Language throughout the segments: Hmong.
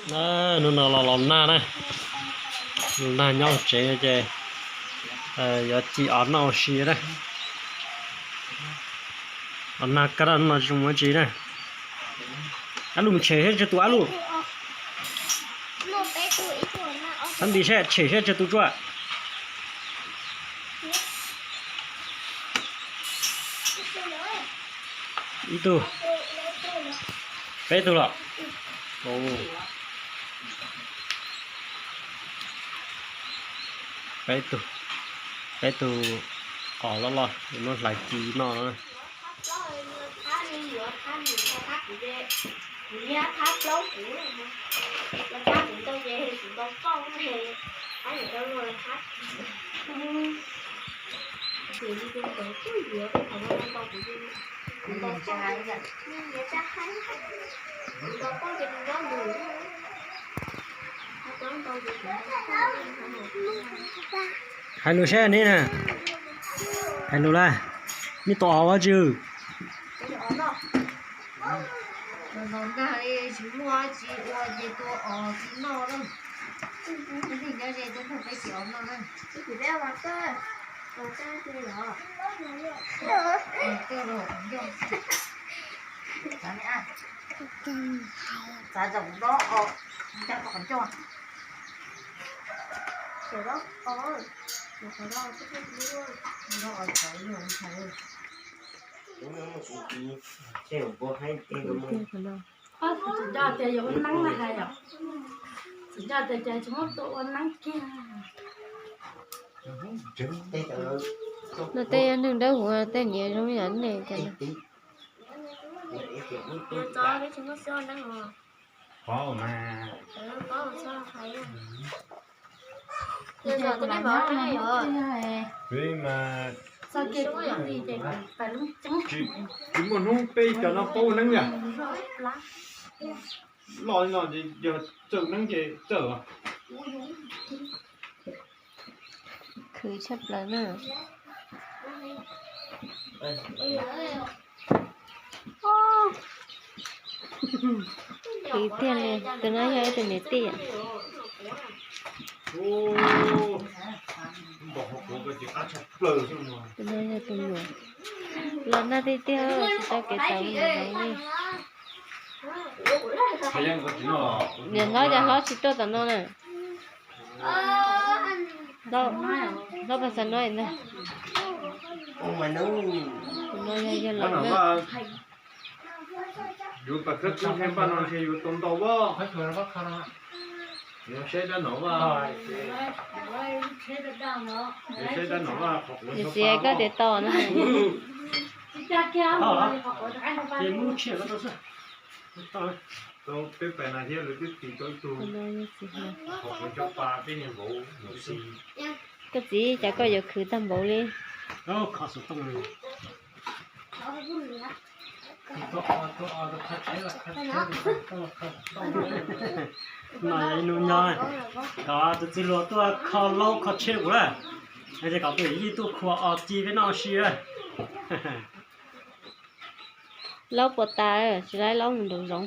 Hnub no los los nag na, los nag nyob hauv tsev ces yuav ci os noj ua si na. Los nag kawg no tsis zoo ua tsi na. Ab Lub, mus tshem seb tsawg tus Ab Lub. Ab Npis seb tshem seb tsawg tus tsuaj. Ib tug, peb tug los? Peb tug, peb tug os loj loj, muab hlais ci noj no. Hais lus seb ne, hais lus lawm, nej tua os ua tsi? Los nag tsis muaj tsis ua ces tua os ci noj na. Leej twg nyob ze tuaj nrog peb ci os noj na. Txav zaum no, ncaj qhov ncauj. Txawm nco tias yog ua neeb na hais yom, txawm nco tias cas tsis muab tua ua neeb kiag. No tej yog neeg dawb huv, tej nyias zoo yam nej cas no. Tsis muaj hnub peb cov no paub neeb li. Loj li no yog txawj neeb ces txawj. Khwv tshaj plaws na. Khwv tiag li, tus no yog ib tug niam tij. Tus no yog tus muam. Los nag tiag tiag, tsis tau kev tau mus zoov li. Niam hlob cas hlob tsis tuaj tom no na. Hlob pas xav no ntag. Tus no yog yawg laus na. Yus pas khawb tub ntshe npaj no ntshe yus tau ntau voj. Yus saib dab no vaj. Yus saib dab no vaj qhov quav. Yus xiav koj tias tau no. Peb pais na thiab lawv twb tis tau ib tug qhov quav cov pa peb niag vauv mus si. Koj txiv, cas koj yuav khwv tag npaum li. No yog ib hnub nyob kom tus txiv hluas tuaj kho laub kho tsheb kuv lawm, es kom tus yawm yij tuaj khuas os ci peb noj si lawm. Laub puas tas, tsis laib laub mus nraum zoov.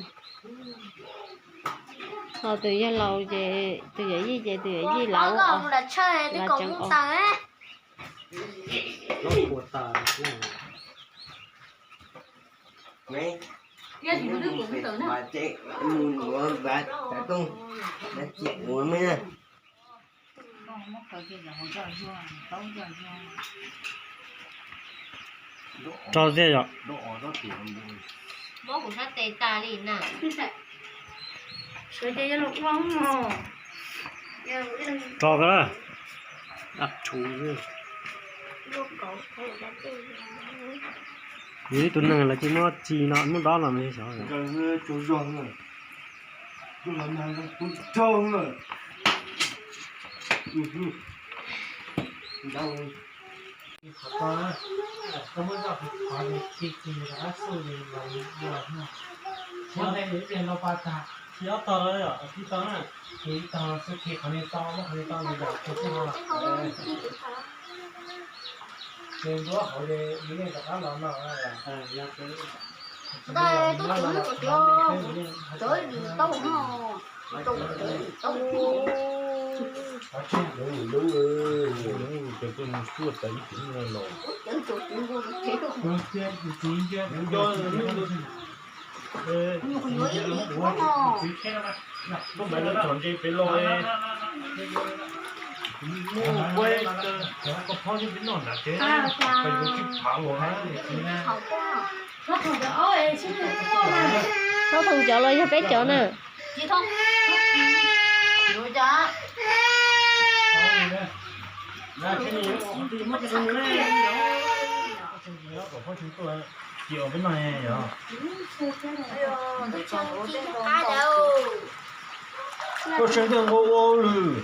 Ho tus yawg laus ces, tus yawm yij ces tus yawm yij laub, laub tseev os. Laub puas tas. Rau tiag yom. Rau kawg na. Yus ib tug neeg lawv cia muab ci no muab dob no mas xyov. Ntawd tus kwv tau hauv no. Ob thooj cov los yog peb cov na? Koj seev tiaj nqua ua lwm.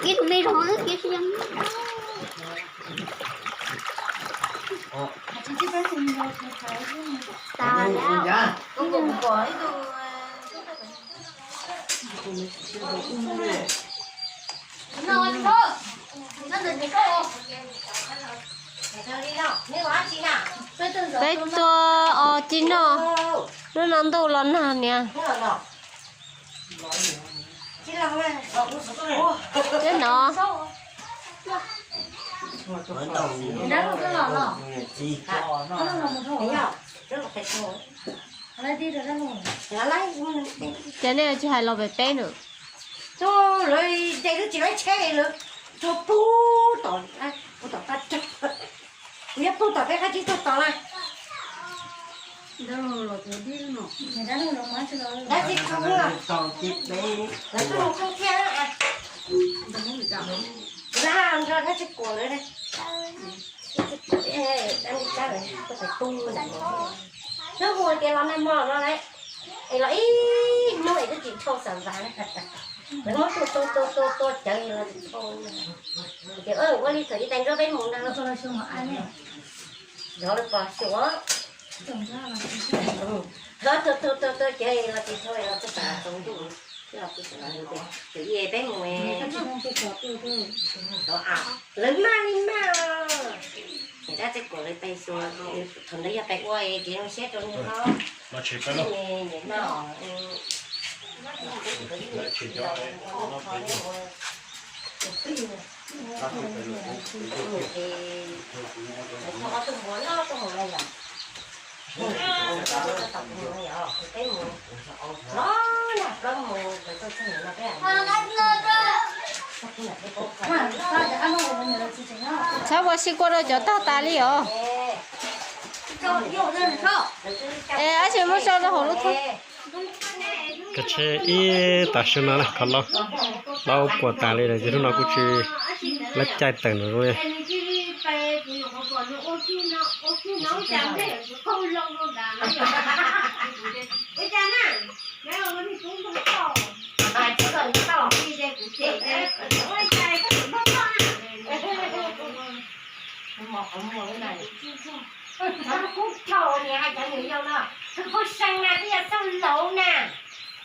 Ib tug me zog wb kiag si. Peb tuaj os ci noj, hnub no ntuj los nag niam. Peb no. Ces nej tsis hais los pem peb no. Lawv de lub tsis laib tsheb lawv tuag pug tom, pug tom qab tsag. Kuv yuav pug tom peb qab tsib tuaj tos na. Dab tsi tau lawv tuaj mus pug thiab. Kuv nrog dab tsi kuam lawv. Dab tsi kuam, dab tsi kuam, tuaj pug ntawm no. Lub hu tias los nag hmo no lawm, es los ib hnub es twb tsis dhau xav vas. Lawv muab tua tua tua tua tua cawv los tsis dhau. Ces ua li thaum ib tais nrog peb mus ntag. Yog lawv pom xyuas, tua tua tua tua cawv los tsis dhau los txog tsaus ntuj. Ces peb mus, lawv maj li maj. Ces dab tsi kuam lawv pais xyuas, thaum ntawd yog pais ua kev zoo siab rau nws hlob. Txhob ua si kuaj rau cov tag tas li os. Es dab tsi muab tso rau hauv lub thoob. Kav tsij ib tag su no na, qhov laub, laub kuam tas li lawm ces hnub no kuj tsis, lawv caij tawm no li. Cov kub thaum niam hais cov nyuam yaus no, tus pug seev na twb yog xauj lauv na.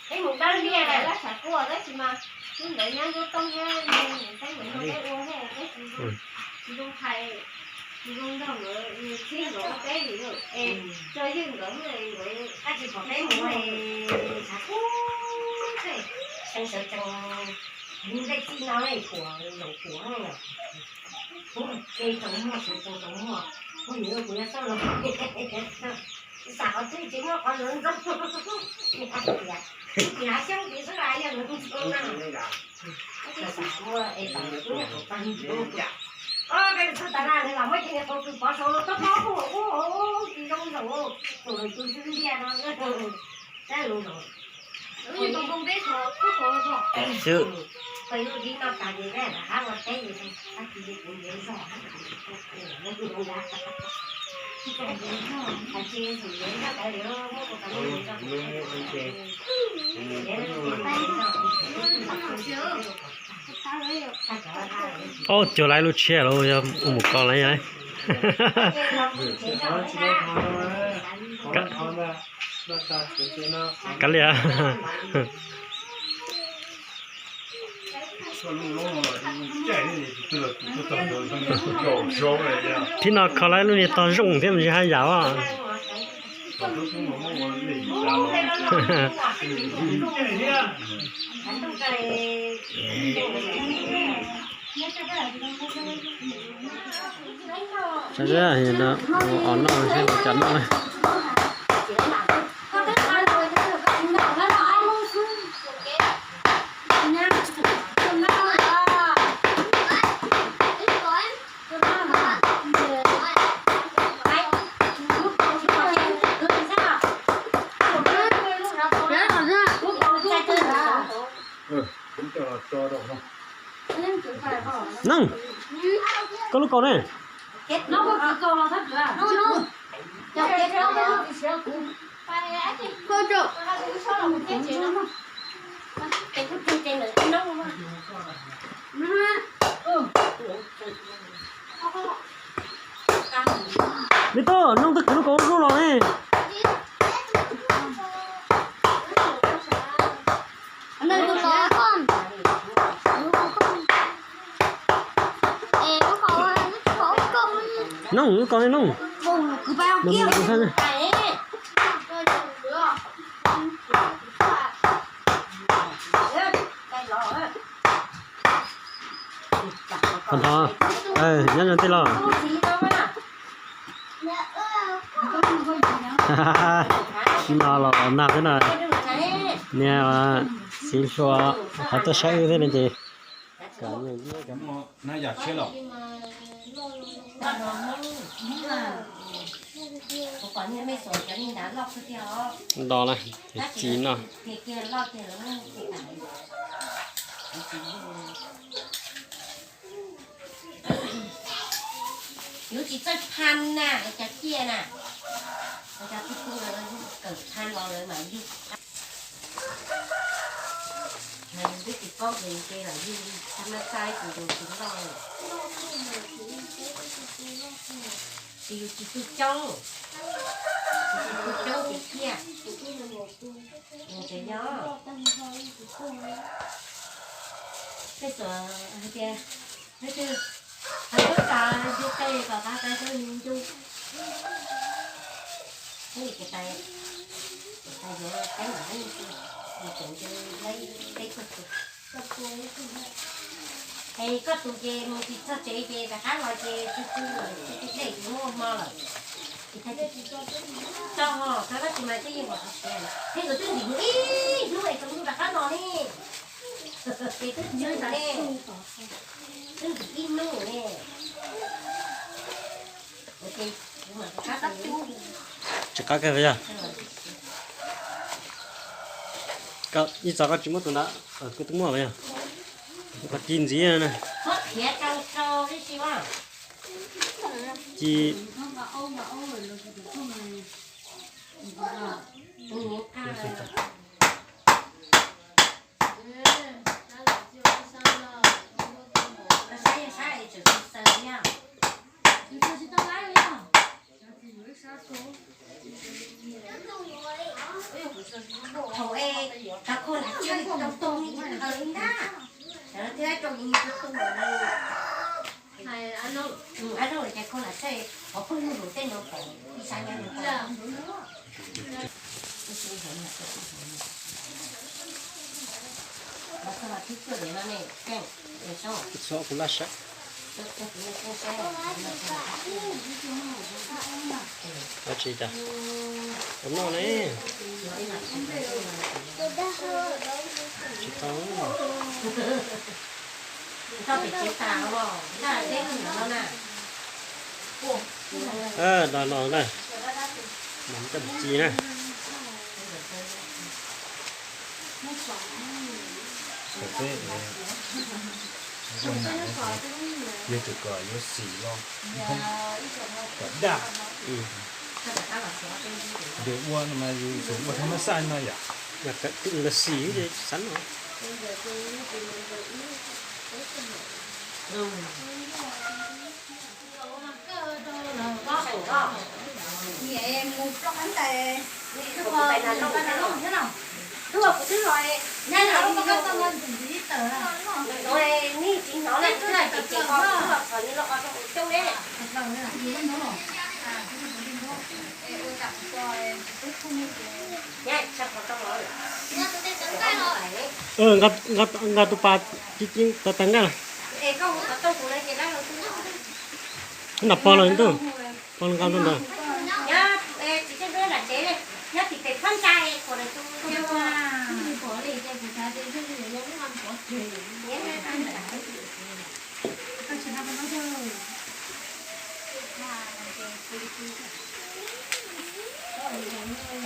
Peb mus dab liag na. Lawv txhais quaj tab sis mas lub ntawd nyob Ntuj Tooj thiab Ntuj Xeeb nkawd nrog peb ua thiab peb tsis zoo, tsis zoo hais, tsis zoo nrog nkawd, nws txhib nkawd ua peb li lawm es tso ywj nkawd, tab sis pom peb mus txhais quaj, seev sawv tsees, nws dej txij no puas zaum puas no. Kuv ua ke tau muaj, sawv tsees tau muaj, kuv nim ua kuv yuav xauj los, xav qhov twg tsis muaj qhov ntxoov ntxoo. Tias xyoob tis xwb los yog ntxoov ntxoo na. Xav muaj es tau kuv niag qhov tag ntxoov. Ob peb tug tas na nws lam muab cov niag qau kws pov saud los tuaj plob kuj ua kuj tsis zoo zaum, tus lawv tus xwb liaj no. Xwb. Ob cuag lawv lub tshiab los yog ua mus ko lawm. Kav liam. Thib no kho lawm lub niag tog zoo thiab mas tsis haj yam os. Os no seb los cas noj. Neej, koj lub kaus ne. Me tub, noog twg kwv lub kaus zuj los ne? Noog, lub kaus ne noog. Qhov no, nyob zoo tij laug. No los nag thiab na. Niag txiv hluas qhov tuaj saib wb thiab ne ces. Nto na, txiv no. Yuav tsis txawj phan na, cov ciaj na, cov tub tub kawm phan los lawv mam yug. Twb tsis paub ces ces los yug li, txhaj mab xaib ces yus tsis loj. Ces yus tsis tu coob, tsis tu coob ces ciaj. Ces yog tej xav hais tias, hais twb tas yug qe kom qab qe xwb ncu. Ib tais, tais yuav qeb mam li, mus tseem ncu, leb qeb koj tus. Es koj tus ces mus tsis txog tsev ces rov qab los ces tsis tsis lawm, tsis tsis dej tsis muaj hmo lawm. Txog ho koj tsis mas twb yeej pom siav lawm, thiab nkawd twb ntim mus ib hnub es tsaus ntuj rov qab los ne. Ces twb ntim ne, twb ntim ib hnub ne. Tsis qab kiag yog. Ib txog koj tsis muab tus ntawd, kuv twb muaj yog. Qhov ci ntxiv na. Ci. Thaum es cov kua lam tsawb tau tu li ntag, cov no thiab rau li tu tu li. Ab no ces kua lam tsawb, qhov pheej lug lug tej no pom ib sab nyob no. Txhob kuv laj saib. Dab tsi cas? Ua noj ne. Tsis tau. Los no na, mas coj mus ci na. Yog txawm kom yuav xim los kom daj, yus ua no mas yus tsuas ua thaj mab xaj no yom. Mas kom twb los xim ces xav no. Nqa tus pas ci ci tau tas nqaj. Nram pog los ntuj, pog nqa ntuj ntawd.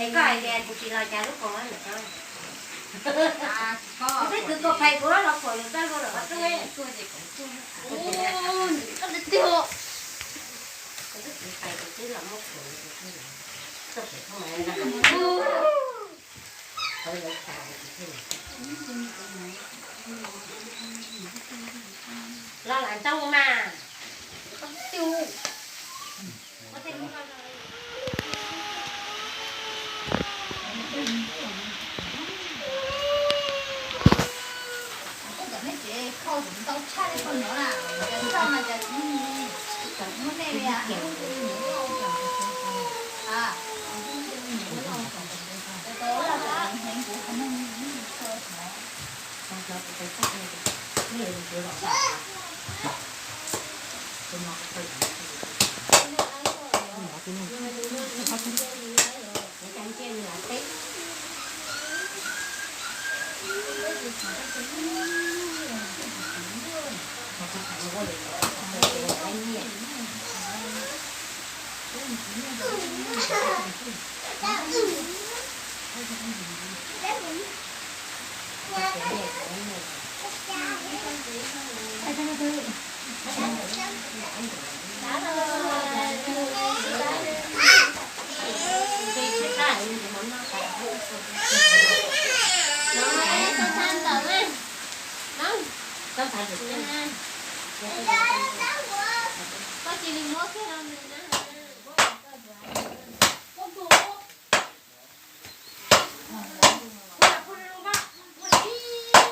Es koj hais tias kuv tsis los cas lub ko. Twb kwv koj phais kuv los phuam lus koj luag los qhov twg. Los lam ntoo mas.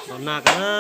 Los nag kawg.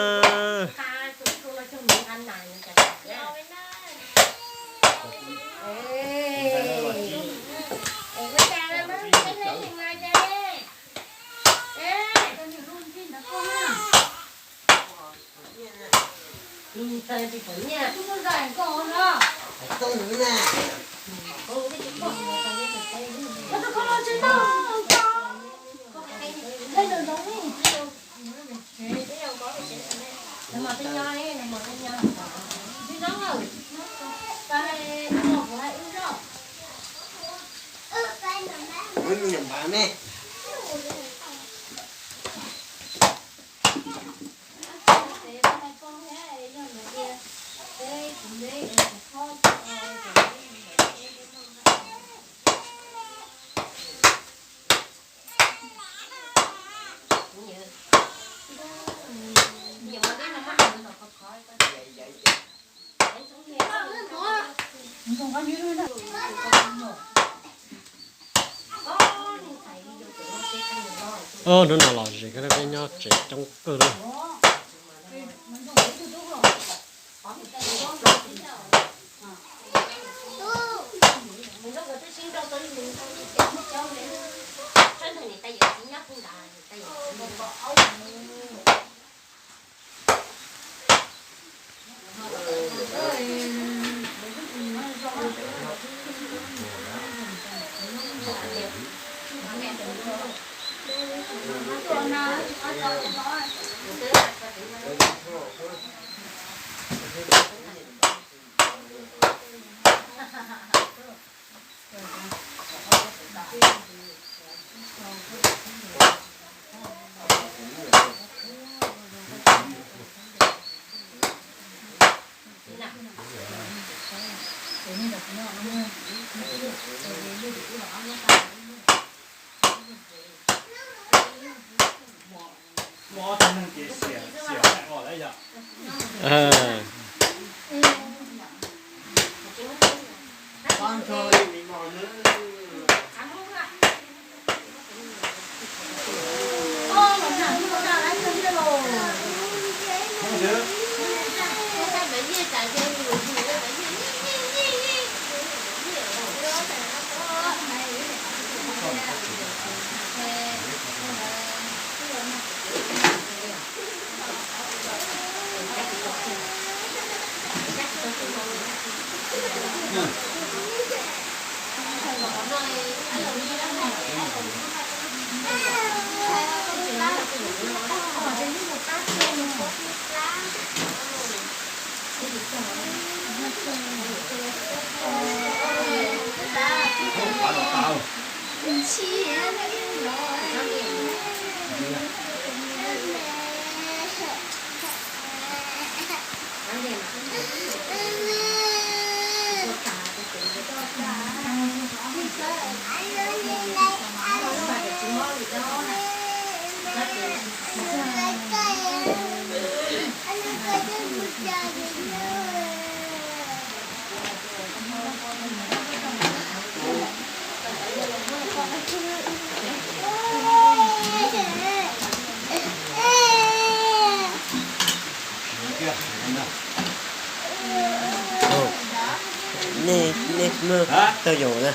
Hnub no los zem kawg, peb nyob tsev coob kawg li. Nej, nej muaj tag yaum na.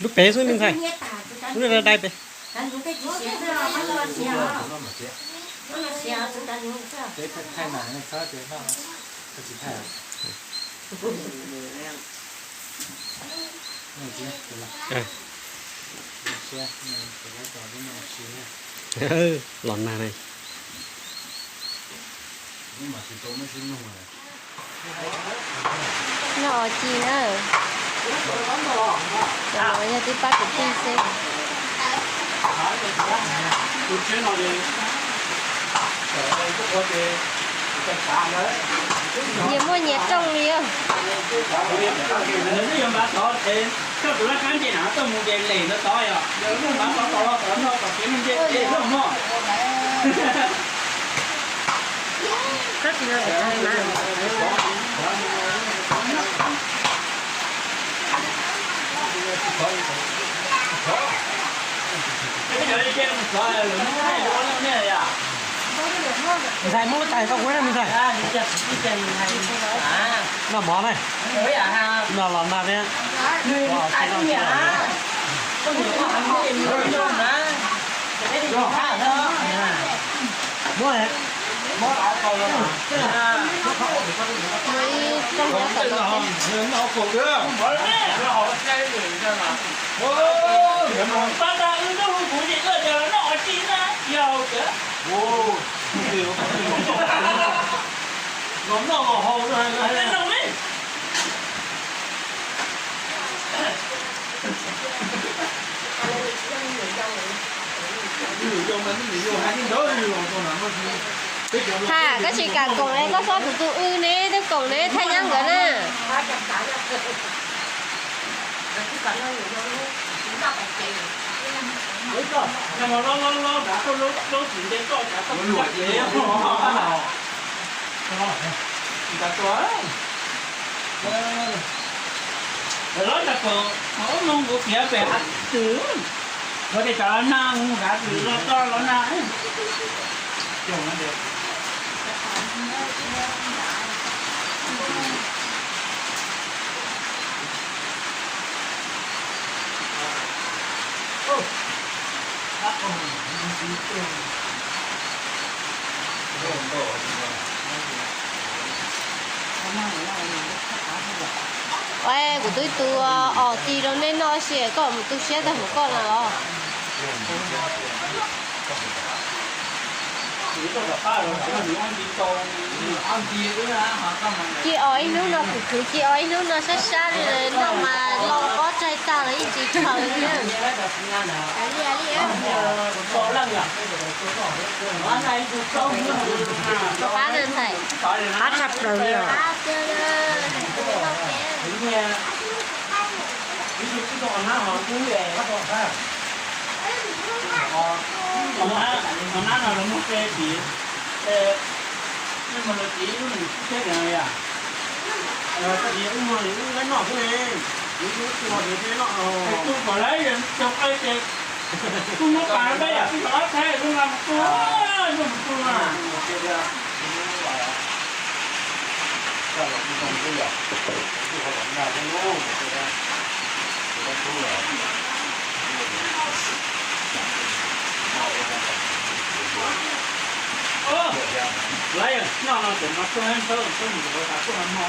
Lub pem xwb me ntxhais, lub dai dai pem. Los nag ne. Noj os ci na. Cov no yog twb pab kwv tij xwb. Nyias muaj nyias rooj li os. Ntxhais, muab lub tais rau kuv na me ntxhais. Noj mov na. Noj los nag thiab. Muab. Ha, koj tsis kam koom es koj txhob tus tus w ne, twb koom ne, thaij nyab nkawd na. Cov tuag, lawv cov tuag, ub, nug kuv piav pem hav twg, kuv tias cov los nag, hav twg los toj los nag. Kuv twb tu os ci rau nej noj si, koj mus tu siab tag mus koj na los. Ci os ib hnub no, kuv khwv ci os ib hnub no sab sab li no mas los pob tsaig tag los yeej tsis khaws li. Qab tshaj plaws li os. Kuv muab pas rau peb yam peb tau ob thaib, kuv nqa mus tu, nqa mus tu na. Lawv noj no ces mas tuaj ntsawj, tuaj mus rau tas tuaj no.